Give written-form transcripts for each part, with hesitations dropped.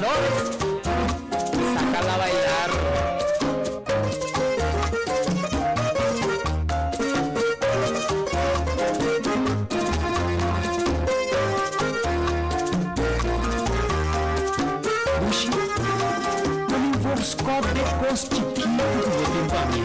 calor. Sácala a bailar. Bushi, no mi worskot de kos chikitu ku bo tin pa mi.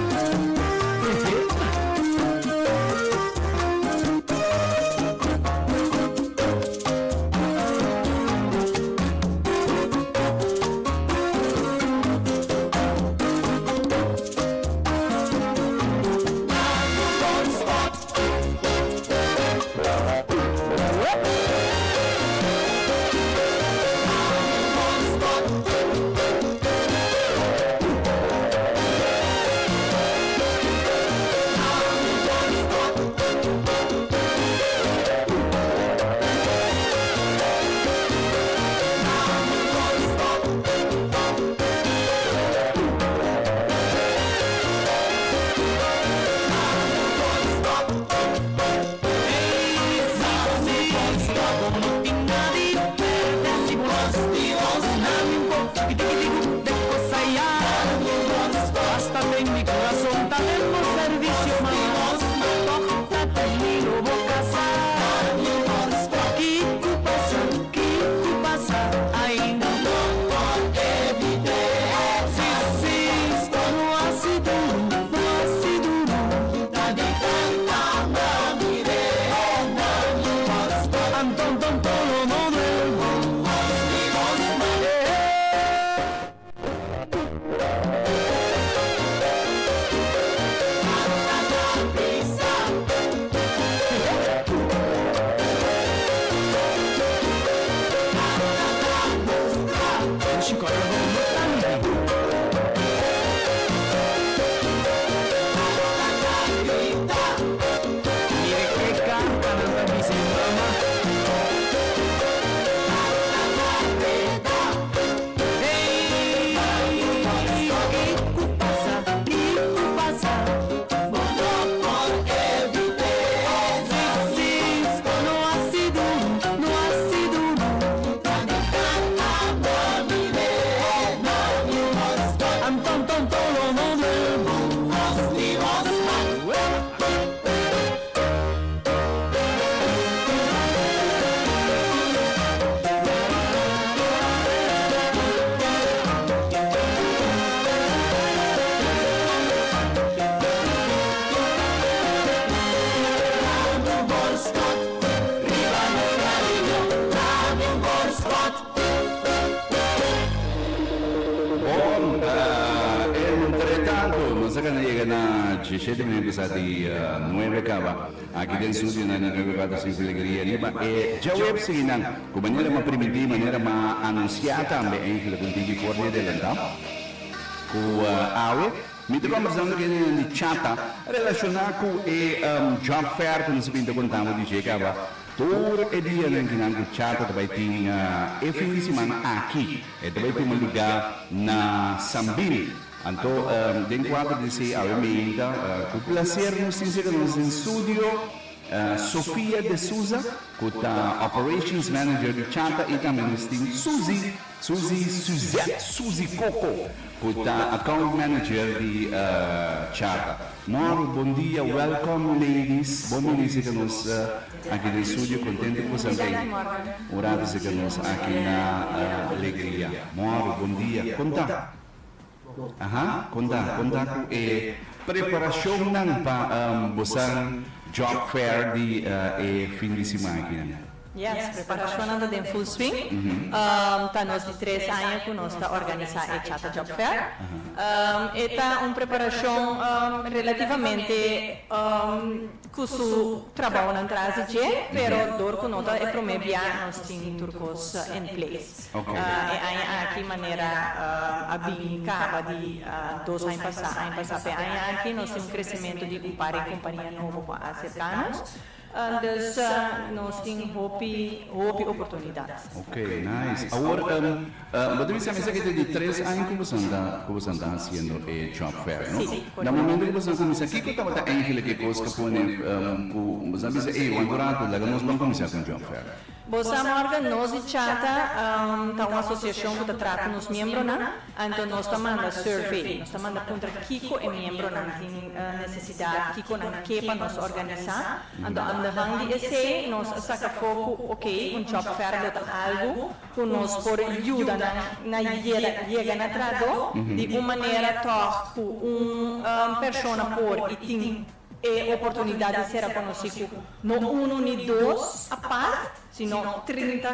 Bon, entre tanto, nos a gana yega na 17 minuut pasa di 9 caba. Aki den studio na 94.5 Alegria riba e djaweps siguinan. Cu manera m'a primintí, manera m'a anunciá tambe eigenlijk un tiki for di adelantá, cu awe mi ta conversando cu hende di Chata relacioná cu e job fair cu nos a binta contando di dje caba. Tur e dianan kinan cu Chata ta bay tin e fin di siman aki. E ta bay tuma luga na Sambil. Anto den cuadro di esey awe meinta cu placer nos tin cerca nos den studio Sofia de Souza cu ta Operations Manager di Chata y tambe nos tin Suzy, Suzy Suzette, Suzy Coco cu ta Account Manager di Chata. Moro, bon dia, welcome ladies, bon bini cerca nos aki den studio, contento cu boso a bin un rato cerca nos aki na Alegria. Moro, bon dia, con ta? Aha, con ta, con ta cu e preparacionnan pa bosan job fair di e fin di siman akinan? Yes, preparacionnan ta den full swing. Ta nos di tres aña cu nos ta organisa e Chata Job Fair. E ta un preparacion relativamente cu su trabounan tras di dje, pero dor cu no ta e prome bia nos tin tur cos in place. E aña aki manera a bin caba di dos aña pasa, aña pasa pa e aña aki nos tin un crecemento di un par di compania nobo cu a acerca nos. Dus nos tin hopi hopi oportunidat. Ok, nice. Awor, bo ta bisa mi esaki ta di tres aña ku boso ta ku boso ta hasiendo e job fair, no? Si, Na momento ku boso a kuminsá, kiko tabata eigenlijk e kos ku a pone ku boso a bisa, ey, wak un rato, laga nos ban kuminsá ku un job fair? Bo sa Morgan, nos di Chata ta un asosiashon ku ta traha ku nos miembronan, anto nos ta manda survey, nos ta manda puntra kiko e miembronan tin nesesidat, kiko nan ke pa nos organisá. Anto aan de hand di esei nos a saka afó ku oke, un job fair lo ta algu ku nos por yuda nan na yega na trahadó di un manera tòg ku un persona por i tin e oportunidat di sera konosí ku no unu ni dos apart, sino 30,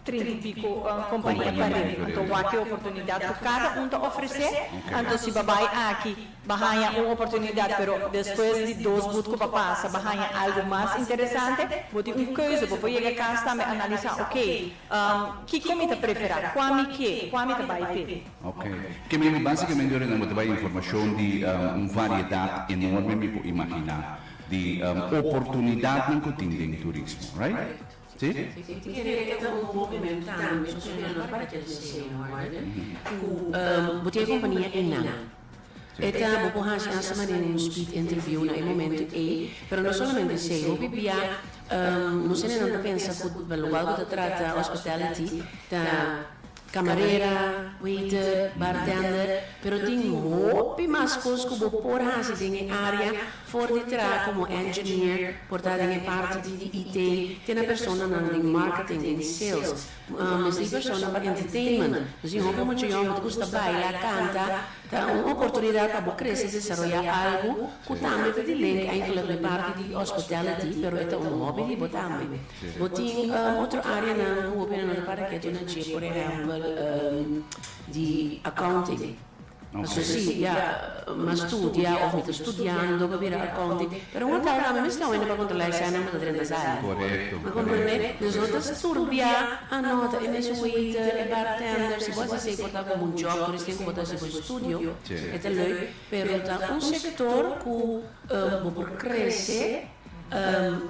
30 i piko kompania pareu. Anto wak e oportunidat ku kada un ta ofresé. Anto si bo bai aki, bo haña un oportunidat, pero despues di dos but ku bo pasa, bo haña algu mas interesante, bo tin un keuze. Bo por yega kas tambe analisá, oke, kiko mi ta preferá, kua mi ke, kua mi ta bai p'e. Ok. Ke mi básicamente ora nan bo ta bai informacion di un variedad enorme mi por imagina di oportunidadnan cu tin den turismo, right? Si? Si, ti kere e ta un movement tambe, so si no para ke deseo Morgan, cu bo tin e compania einan. E ta bo por haci hasta manera un speed interview na e momento ei, pero no solamente esey, hopi bia nos hendenan ta pensa cu locual cu ta trata hospitality ta Camarera, waiter, bartender, pero tin hopi mas cos cu bo por haci den e area for di traha como engineer, por ta den e parti di IT, te na personanan den marketing, den sales, mester di persona pa entertainment. Nos tin hopi mucha yòn cu ta gusta baila, canta, ta un oportunidad pa bo crece, desaroya algo cu tambe ta di link eigenlijk na e parti di hospitality, pero e ta un hobby di bo tambe. Bo tin otro areanan ku hopi nan no ta para ketu na dje, por ehèmpel di accounting. Pasobra si, ya, mi a studia òf mi ta studiando pa bira accounting, pero un hotel tambe mester ta wende pa kontrolá e sènnan ku ta drenta sali. Bo komprendé? Dus no ta sturbia, ah no, ta e mes waiter, e bartender, si bo hasi esei por ta komo un job, tur esei ku bo ta hasi bo studio, e ta leuk, pero ta un sektor ku bo por krese.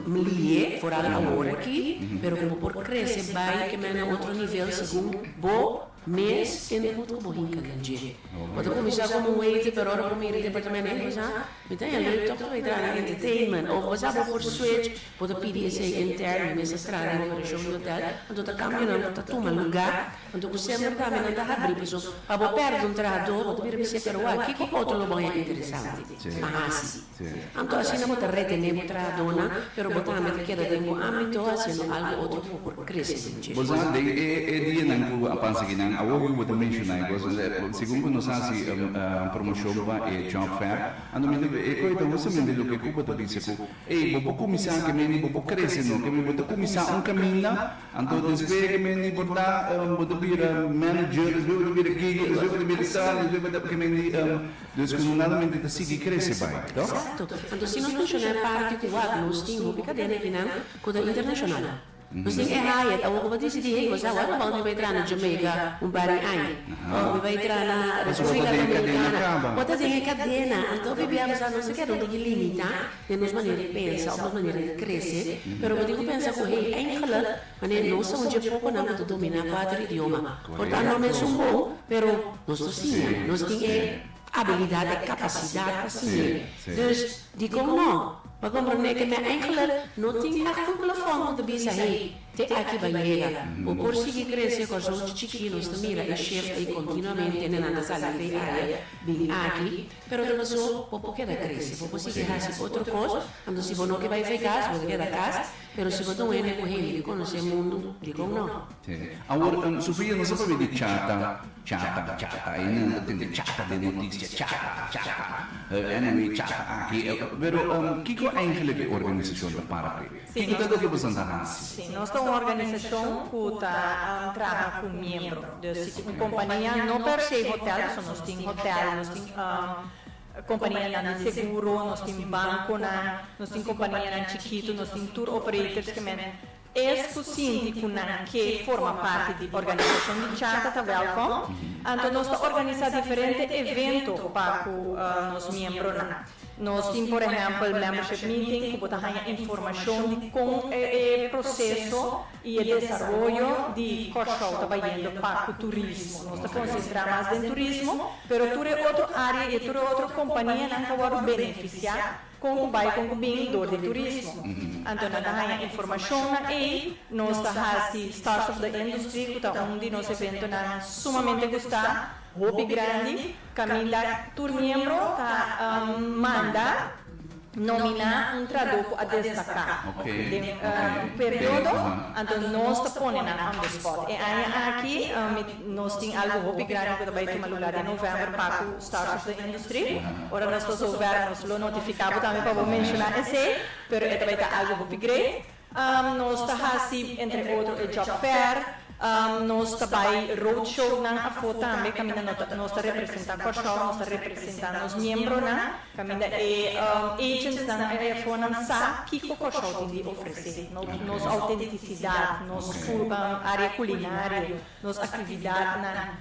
Mlie, foral awor aki, pero ku bo por krese bai ke men na otro nivel segun bo mes input ku bo hinka den dje. Bo ta kuminsá komo un waiter pero ora bo mira e departamento ei bo sa mi ta haña leuk tòg pa bai traha den entertainment òf bo sa bo por switch bo ta pidi esei interno mi mester traha den operashon di hotel anto ta kambionan ku ta tuma lugá anto ku semper tambe nan ta habrí paso pa bo pèrdè un trahadó bo ta bira bis'é pero wak kiko otro lo bo haña interesante pa hasi. Anto asina bo ta retené bo trahadónan, pero bo tambe ta keda den bo ámbito hasiendo algu otro ku bo por krese den dje. Bo sa, den e dianan ku a pasa akinan, awor ku bo ta menshoná e kos, segun ku nos hasi promoshon pa e job fair, anto mi ta e koe ta hustamente loke ku bo ta bisa ku, ey, bo por kuminsá ke meni bo por krese no, ke meni bo ta kuminsá un kaminda, anto despues ke meni bo ta bo ta bira manager, despues bo ta bira kiki, despues bo ta bira tal, despues bo ta ke meni. Dus ku nunadamente ta sigui krese bai, toh? Exacto. Anto si nos menciona e parti cu wak nos tin hopi cadena akinan cu ta internacional. Nos tin e Hyatt, awor cu bo dicidi hey bo sa what about mi bai traha na Jamaica un par di aña of mi bai traha na Republica Dominicana. Bo ta den e cadena. Anto hopi bia bo sa nos ta keda un tiki limita den nos manera di pensa of nos manera di crece, pero bo tin cu pensa cu hey eigenlijk Manera nos ta un dje poconan cu ta domina cuater idioma. Por ta no mesun bon, pero nos ta siña. Nos tin e abilidad, e capacidad pa siña. Dus, dicon no? Pa comprende ke mi eigenlijk no tin echt un plafond cu ta bisa, hey, te aki ba yega. Bo por sigui crece, Corsou dje chiki, nos ta mira e shift ey continuamente, nan ta sali fey aya, bin aki. Pero ta paso, bo por keda crece, bo por sigui haci otro cos, anto si bo no ke bay fey cas, bo ta keda cas. Pero si bo ta un hende ku hende ke konosé mundu, dikon no? Sí. Awor, Sofia, nos a papia di chata, chata, chata. E nan ta tende chata den notisia, chata, chata. Anyway, chata aki. Pero, kiko eigenlijk e organisashon ta para p'e? Kiko ta loke boso ta hasi? Sí, nos ta un organisashon ku ta traha ku miembro. Dus si un kompania, no per se hotel, pasobra nos tin hotel, nos tin. Kompanianan di seguro, nos tin bankonan, nos tin kompanianan chikitu, nos tin tour operators ke men es ku sinti ku nan ke forma parti di organisashon di Chata ta wèlkom. Anto nos ta organisá diferente evento pa ku nos miembronan. Nos tin por ehèmpel membership meeting ku bo ta haña informashon di kon e proseso i e desaroyo di Kòrsou ta bayendo pa ku turismo. Nos ta konsentrá mas den turismo, pero tur e otro área i e tur e otro kompanianan ta wòrdu benefisiá kon ku bai kon ku bin dor di turismo. Anto nan ta haña informashonnan ei. Nos ta hasi Stars of the Industry ku ta un di nos eventonan sumamente gustá, hopi grandi. Caminda tur miembro ta manda nomina un trahadó cu a destaca den un periodo, anto nos ta pone nan on the spot. E aña aki nos tin algo hopi grandi cu ta bay tuma lugar den november pa cu Stars of the Industry. Ora nos ta zover nos lo notifica bo tambe pa bo menciona esey, pero e ta bay ta algo hopi great. Nos ta hasi entre otro e job fair, nos ta bai roadshownan afó tambe kaminda nos ta representá Kòrsou, nos ta representá nos miembronan, kaminda e agentsnan ei afónan sa kiko Kòrsou tin di ofresé, nos autentisidat, nos área kulinario, nos aktividatnan,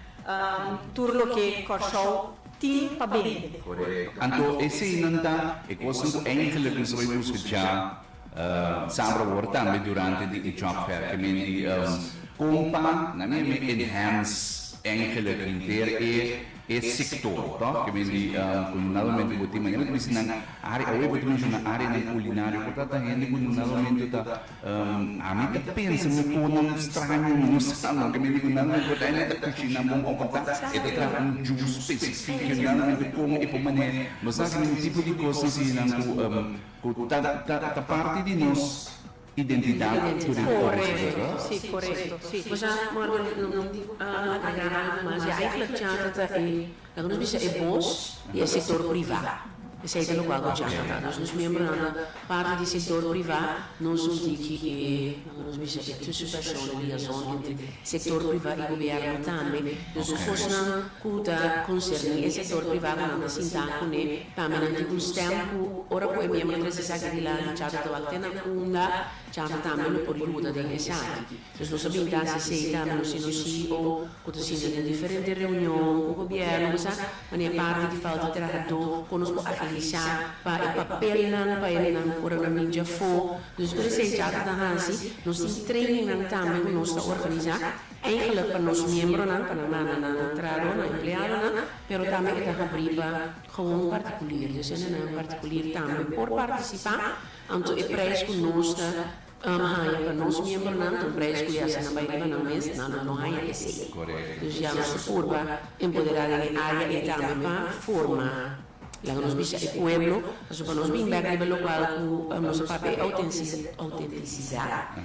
tur loke Kòrsou tin pa bende. Korekto. Anto eseinan ta e kosnan ku eigenlik nos ta bai buska dja Sabra wor tambe durante di e job fair ke men di kompa na mi mi enhance eigenlijk henter e e sector toch ke men di ku nunalmente bo tin manera ku bisa nan area awe bo ta menciona areanan culinario por ta ta hende ku nunalmente ta ami ta pensa mi konan straño mi no sa no ke men di ku nunalmente por ta hende ta cushina bon of por ta e ta traha un juice specifico nunalmente kon e por manera bo sa ke men tipo di kos asina ku Ku ta ta parti di nos identidat ku den Korekto, si, korekto, si. Bo sa, Morgan, no tin ku agregá algu mas. Ya eigenlijk Chata ta e, laga nos bisa e bos di e sektor privá. Esei ta lokual ku Chata ta. Dus nos miembronan ta parti di sektor privá, nos un tiki e, laga nos bisa e tussenpersoon, e liaison entre sektor privá i gobièrnu tambe. Dus kosnan ku ta konserní e sektor privá ku nan ta sintá kuné. Tambe nan tin un stem ku ora ku e miembro trese esaki dilanti Chata ta wak te na unda Chata tambe lo por yuda den esaki. Dus nos a bin ta hasi esei tambe nos tin nos CEO ku ta sinta den diferente reunion ku gobièrnu ku sa manera parti di falta trahadó kon nos por agilisá pa e papelnan pa hendenan ora nan bin djafó. Dus tur esei Chata ta hasi. Nos tin trainingnan tambe ku nos ta organisá eigenlijk pa nos miembronan pa nan manda nan trahadó nan empleadonan pero tambe e ta habrí pa Gewoon partikulier, dus hendenan partikulier tambe por partisipá, anto e prijs ku nos ta haña pa nos miembronan ta un prijs ku ya si nan bai riba nan mes nan lo no haña esei. Dus ya nos ta purba empoderá den e área ei tambe pa forma, laga nos bisa e pueblo, pasobra pa nos bin bèk riba lokual ku nos a papia e autentisidat.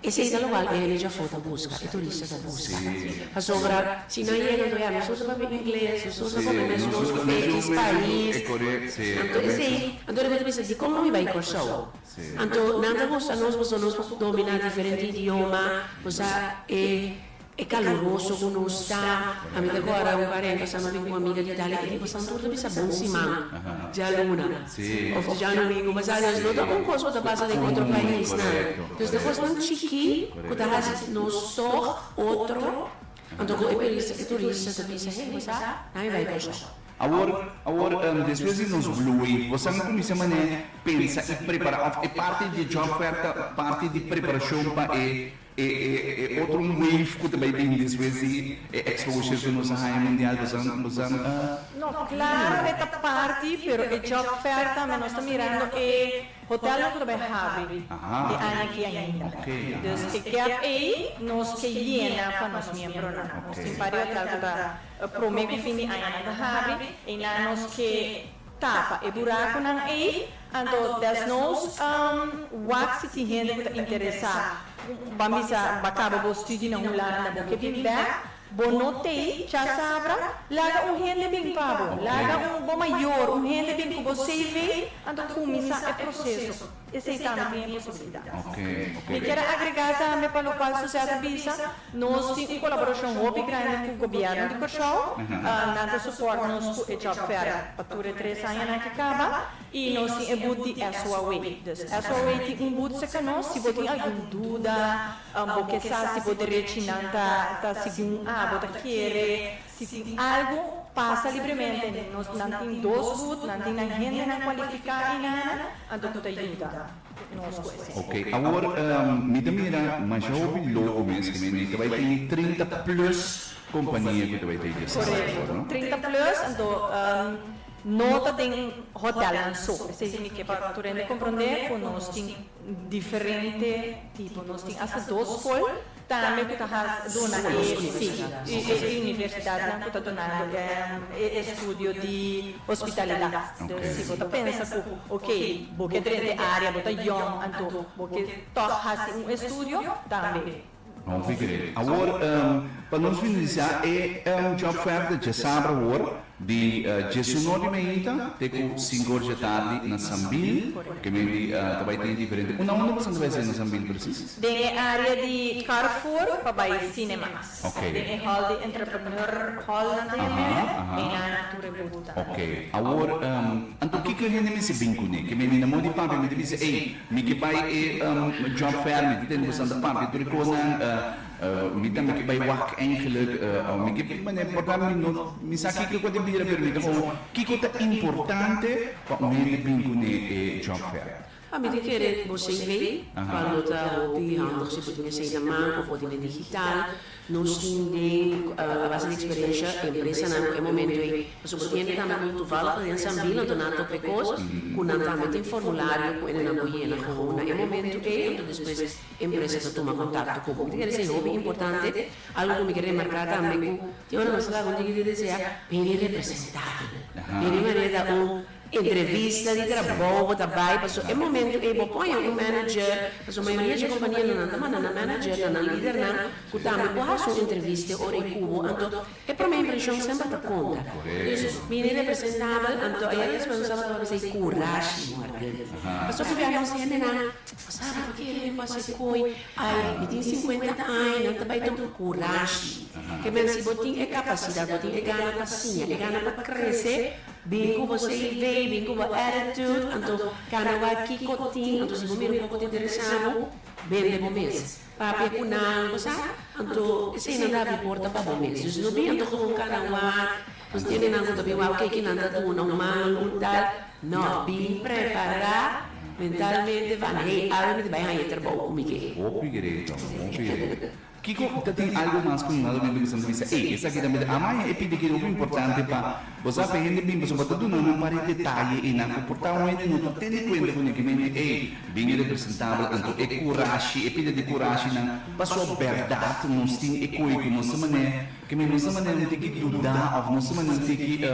Esei ta lokual e hende djafó ta buska, e turista ta buska. Pasobra si nan yega anto ya nosotros ta papia ingles, nosotros ta come mescos ku X pais. Anto esei, anto riba ta bisa dikon no mi bai Kòrsou? Anto nan ta gusta nos pasobra nos por dominá diferente idioma, bo sa e E kaluroso ku nos ta. Ami ta kòrda un parent pasá mi bin ku un amiga di Italia e di pasan tur ta bisa bon siman djaluna òf djanumingu pasá dus no ta un kos ku ta pasa den otro paisnan dus ta kosnan chikí ku ta hasi nos tòg otro anto ku e turista e turista ta bisa hey bo sa nan mi bai Kòrsou. Awor awor despues di nos bloei bo sa mi kuminsá manera pensa i prepará òf e parti di job fair ta parti di preparashon pa e E e otro un wave ku ta bai bin despues di e exposure ku nos a haña mundial bosan bosan a. No, claro e ta parti, pero e job fair tambe nos ta mirando e hotelnan ku ta bai habri e aña aki ainda. Dus e gap ei nos ke yena pa nos miembronan. Nos tin par di hotel ku ta prome ku fin di aña nan ta habri, einan nos ke tapa e burakunan ei, anto desnos wak si tin hende ku ta interesá, ban bisa ba kaba bo studi na Hulanda bo ke bin bèk, bo no tei djasabra, laga un hende bin pa bo, laga un bo mayor, un hende bin ku bo CV, anto kuminsá e proseso. Esei tambe tin e posibilidat. Mi kier a agregá tambe pa lokual Suzette a bisa, nos tin un kolaborashon hopi grandi ku gobièrnu di Kòrsou. Nan ta supòrt nos ku e job fair pa tur e tres añanan ki kaba i nos tin e booth di SOAW. Dus SOAW tin un booth serka nos si bo tin algun duda, bo ke sa si bo derechinan ta ta segun abo ta kere, si tin algu. pasa libremente. Nos nan tin dos booth, nan tin nan hendenan kualifiká einan, anto ku ta yuda nos ku esei. Ok, awor mi ta mira masha hopi logo mes ku mi ta bai tin 30 plus kompania ku ta bai ta e djasaber, no? Korekto, 30 plus, anto no ta den hotelnan so. Esei mi ke pa tur hende komprondé ku nos tin diferente tipo. Nos tin asta dos skol tambe ku ta has duna e si e universidatnan ku ta dunando e estudio di hospitalidat. Dus si bo ta pensa ku ok bo ke drenta e área, bo ta yòn anto bo ke tòg hasi un estudio tambe. Hopi great. Awor pa nos finalisá e job fair ta djasabra awor di diesunor di meinta te ku sinku or dje tardi na Sambil. Ke men di ta bai tin diferente. Unda unda boso ta bai hasi na Sambil presis? Den e área di Carrefour pa bai Cinemax. Ok. Den e hall di Entrepreneur Hall nan ta yam'é, einan tur e booth ta. Ok. Awor anto kiko hende mester bin kuné? Ke men di na moda di papia mi ta bisa ey mi ke bai e job fair mi ta tende boso ta papia tur e kosnan. Mi tambe ke bai wak eigenlijk, mi ke mane por ta mi no mi sa kiko ku a tin bira pero mi ta gewoon kiko ta importante pa un hende bin kuné e job fair. Pa mi ta kere bo CV pa no ta hopi handig si bo tin esei na man of bo tin e digital. Nos tin den a base di experiencia empresanan ku e momento ei pasobra bo tin hende tambe ku toevallig den Sambil anto nan a topa e kos ku nan tambe tin formulario ku ene nan por yena gewoon na e momento ei anto despues Empresa ta tuma kontakto ku bo. Mi ta kere esei hopi importante. Algu ku mi ke remarká tambe ku tin ora nos ta laga un diki di desea bini representabel. Bini manera ta un entrevista di trabou bo ta bai paso e momento ei bo poña un manager paso mayoria dje kompanianan nan ta manda nan manager na nan lidernan ku tambe por hasi un entrevista e ora ei ku bo anto e prome impreshon semper ta konta. Dus bini representabel anto ayera despues nos tabata papia esei kurashi Morgan. Paso ku bia nos hendenan. Bo sabi pa ke mi pasa e koi? Ai, mi tin sinkuenta aña, nan ta bai tuma kurashi. Ke men si bo tin e kapasidat, bo tin e gana pa siña, e gana pa krese, bin ku bo CV, bin ku bo attitude, anto kana wak kiko tin, anto si bo mira un poko ta interesá bo, bende bo mes. Papia ku nan, bo sa? Anto esei nan ta habri porta pa bo mes. Dus no bin anto gewoon kana wak, nos tin nan ku ta bin wak, oke, kinan ta duna un man, un tal. No, bin prepará mentalmente van hey, awe mi ta bai haña trabou ku mi ke. Hopi greto, hopi greto. Kiko ta tin algu mas ku nada mi ta bisa bisa ey, esaki tambe ta ama e pidi ki hopi importante pa bo sa pa hende bin pasobra bo ta duna nan pare detaye ey nan ku por ta un hende no ta tene kuenta ku nan ke mende ey bin e representabel anto e kurashi e pida di kurashi nan pasobra bèrdat nos tin e koe ku nos ta manera ke men nos ta manera un tiki duda òf nos ta manera un tiki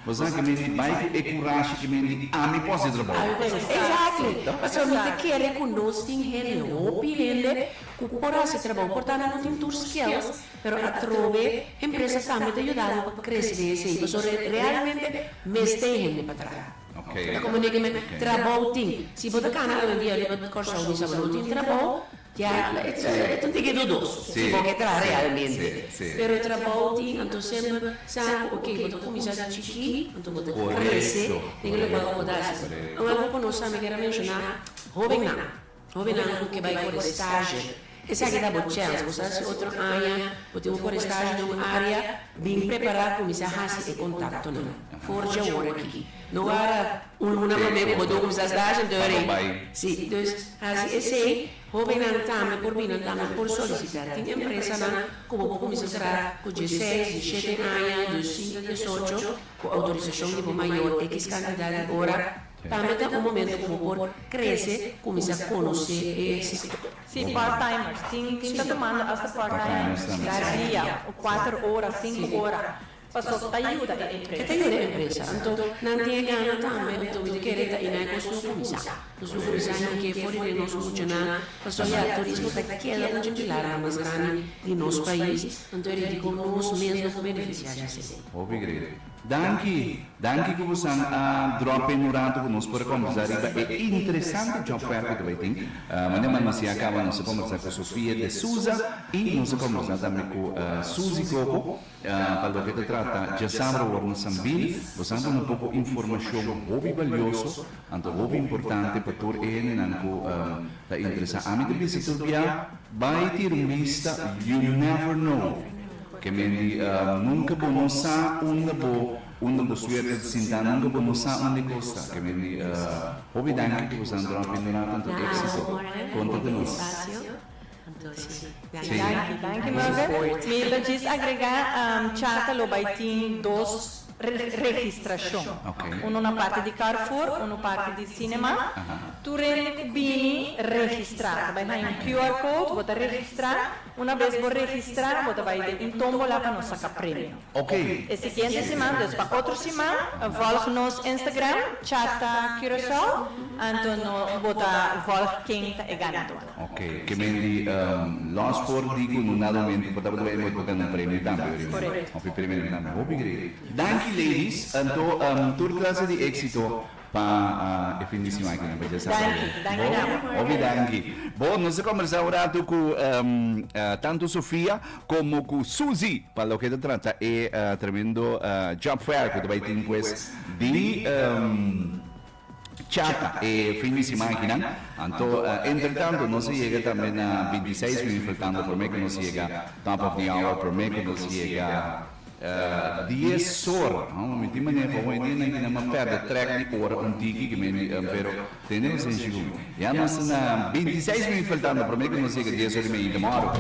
Bo sa ke men di bai ku e kurashi ke men di ami por hasi trabou. Ami por hasi. Exactly. Pasobra mi ta kere ku nos tin hende, hopi hende ku por hasi trabou. Por ta nan no tin tur skills, pero atrobe empresa tambe ta yuda bo pa krese den esei. Pasobra realmente mester hende pa traha. Ta komo ne ke men trabou tin. Si bo ta kana awendia riba Kòrsou bisa bo no tin trabou, Ya, e ta un tiki dudoso si bo ke traha realmente. Pero trabou tin, anto semper sa ku oke, bo ta kuminsá di chikí, anto bo ta krese den e lokual ku bo ta hasi. Un algu ku nos tambe kier a menshoná, hóbennan, hóbennan ku ke bai kore stage, esaki ta bo chèns. Bo sa si otro aña bo tin ku kore stage den un área, bin prepará, kuminsá hasi e kontaktonan for dje awor aki. No wara un luna promé ku bo tin ku kuminsá stage, anto ora ei. Sí, dus hasi esei. Hóbennan tambe por bini, nan tambe por solisitá. Tin empresanan ku bo por kuminsá traha ku dieseis, dieshete aña, diesinku, diesocho, ku outorisashon di bo mayor ekis kantidat di ora. Tambe ta un momento ku bo por krese, kuminsá konosé e sektor. Sí, part-timers. Tin tin ta tumando asta part-timers cada dia, kuater ora, sinku ora. Paso ta yuda e empresa. E ta yuda e empresa. Anto nan tin e gana tambe. Anto mi ta kere ta inai cos no cuminsa. Nos no cuminsa hinke for di den nos muchanan. Paso ya turismo ta keda un dje pilarnan mas grandi di nos pais. Anto e ridi con nos mes no por beneficia dje esey. Hopi great. Danki. Danki ku bosan a drop in un rato ku nos por a kombersa riba e interesante job fair ku ta bai tin. Manera mas nos ya kaba nos a kombersa ku Sofia de Souza i nos a kombersa tambe ku Suzy Coco. Pa loke ta trata djasabra awor na Sambil, bo sa duna poko informashon hopi balioso, anto hopi importante pa tur e hendenan ku ta interesá. Ami ta bisa tur bia, bai tira un bista, you never know. Ke men di nunka bo no sa unda bo unda bo suerte ta sinta, nunka bo no sa unda e kos ta. Ke men di hopi danki ku bo sa dròp in un rato anto éksito. Konta ku nos. Danki, danki Mervin. Mi lo djis agregá, Chata lo bai tin dos registrashon. Uno na parti di Carrefour, uno parti di Cinema. Tur hende ku bini registrá ta bai haña un QR code, bo ta registrá. Una bes bo registrá, bo ta bai den un tómbola pa nos saka premio. E siguiente siman, dus pa otro siman, vòlg nos Instagram, Chata Curaçao, anto no bo ta vòlg ken ta e ganadónan. Ok, ke men di los por di ku no nada momento por tabata bai mooi por gana un premio tambe, orí? Correcto. Hopi premionan tambe, hopi great. Danki ladies, anto tur klase di éxito pa e fin di siman aki nan pa dje sábado. Danki, danki Bo, nabo. hopi danki. Bo, nos a kombersá un ratu ku tantu Sofia komo ku Suzy pa loke ta trata e tremendo job fair ku ta bai tin pues di Chata e fin di siman akinan. Anto, entretanto nos a yega tambe na bintiseis minut faltando prome ku nos yega top of the hour, prome ku nos yega dies or. Mi tin manera pa hoy dia nan kinan m'a perde trek di ora un tiki ki meni, pero tende nos en shigun. Ya nos ta na bintiseis minut faltando prome ku nos yega dies or i mei tomorrow.